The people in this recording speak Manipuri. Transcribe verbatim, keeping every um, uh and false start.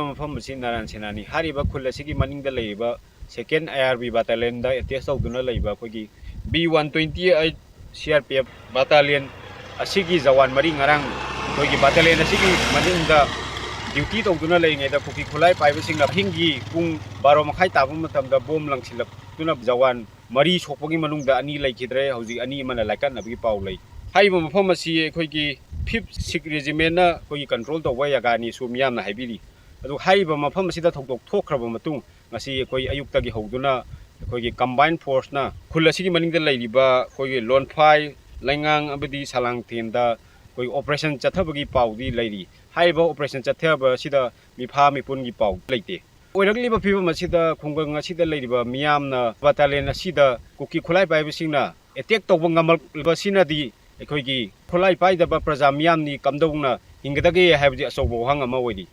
ꯃꯐꯝ ꯑꯁꯤ ꯅꯥꯔꯥꯌꯟ ꯁꯦꯅꯥꯅꯤ꯫ ꯍꯥꯏꯔꯤꯕ ꯈꯨꯜ ꯑꯁꯤꯒꯤ ꯃꯅꯤꯡꯗ ꯂꯩꯔꯤꯕ second I R B battalionꯗ attach ꯇꯧꯗꯨꯅ ꯂꯩꯕ ꯑꯩꯈꯣꯏꯒꯤ B one twenty eight C R P F battalion ꯑꯁꯤꯒꯤ ꯖꯋꯥꯟ ꯃꯔꯤ ꯉꯔꯥꯡ ꯑꯩꯈꯣꯏꯒꯤ battalion ꯑꯁꯤꯒꯤ ꯃꯅꯤꯡꯗ duty ꯇꯧꯗꯨꯅ ꯂꯩꯔꯤꯉꯩꯗ ꯀꯨꯀꯤ ꯈꯨꯠꯂꯥꯏ ꯄꯥꯏꯕꯁꯤꯡꯅ ꯑꯍꯤꯡꯒꯤ ꯄꯨꯡ ꯕꯥꯔꯣ ꯃꯈꯥꯏ ꯇꯥꯕ ꯃꯇꯝꯗ bomb ꯂꯪꯁꯤꯜꯂꯛꯇꯨꯅ ꯖꯋꯥꯟ ꯃꯔꯤ ꯁꯣꯛꯄꯒꯤ ꯃꯅꯨꯡꯗ ꯑꯅꯤ ꯂꯩꯈꯤꯗ꯭ꯔꯦ꯫ ꯍꯧꯖꯤꯛ ꯑꯅꯤ ꯑꯃꯅ ꯂꯥꯏꯀꯠꯅꯕꯒꯤ ꯄꯥꯎ ꯂꯩ꯫ ꯍꯥꯏꯔꯤꯕ ꯃꯐꯝ ꯑꯁꯤ ꯑꯩꯈꯣꯏꯒꯤ fifth Sikh Regimentꯅ ꯑꯩꯈꯣꯏꯒꯤ control ꯇꯧꯕ ꯖꯒꯥꯅꯤꯁꯨ ꯃꯤꯌꯥꯝꯅ ꯍꯥꯏꯕꯤꯔꯤ꯫ ꯑꯗꯨ ꯍꯥꯏꯔꯤꯕ ꯃꯐꯝ ꯑꯁꯤꯗ ꯊꯧꯗꯣꯛ ꯊꯣꯛꯈ꯭ꯔꯕ ꯃꯇꯨꯡ ꯉꯁꯤ ꯑꯩꯈꯣꯏ ꯑꯌꯨꯛꯇꯒꯤ ꯍꯧꯗꯨꯅ ꯑꯩꯈꯣꯏꯒꯤ combined forceꯅ ꯈꯨꯜ ꯑꯁꯤꯒꯤ ꯃꯅꯤꯡꯗ ꯂꯩꯔꯤꯕ ꯑꯩꯈꯣꯏꯒꯤ ꯂꯣꯟꯐꯥꯏ, ꯂꯩꯉꯥꯡ ꯑꯃꯗꯤ ꯁꯂꯥꯡꯊꯦꯟꯗ ꯑꯩꯈꯣꯏ operation ꯆꯠꯊꯕꯒꯤ ꯄꯥꯎꯗꯤ ꯂꯩꯔꯤ꯫ ꯍꯥꯏꯔꯤꯕ operation ꯆꯠꯊꯕ ꯑꯁꯤꯗ ꯃꯤꯐꯥ ꯃꯤꯄꯨꯟꯒꯤ ꯄꯥꯎ ꯂꯩꯇꯦ꯫ ꯑꯣꯏꯔꯛꯂꯤꯕ ꯐꯤꯕꯝ ꯑꯁꯤꯗ ꯈꯨꯡꯒꯪ ꯑꯁꯤꯗ ꯂꯩꯔꯤꯕ ꯃꯤꯌꯥꯝꯅ battalion ꯑꯁꯤꯗ ꯀꯨꯀꯤ ꯈꯨꯠꯂꯥꯏ ꯄꯥꯏꯕꯁꯤꯡꯅ attack ꯇꯧꯕ ꯉꯝꯂꯛꯂꯤꯕꯁꯤꯅꯗꯤ ꯑꯩꯈꯣꯏꯒꯤ ꯈꯨꯠꯂꯥꯏ ꯄꯥꯏꯗꯕ ꯄ꯭ꯔꯖꯥ ꯃꯤꯌꯥꯝꯅꯤ ꯀꯝꯗꯧꯅ ꯍꯤꯡꯒꯗꯒꯦ ꯍꯥꯏꯕꯁꯤ ꯑꯆꯧꯕ ꯋꯥꯍꯪ ꯑꯃ ꯑꯣꯏꯔꯤ꯫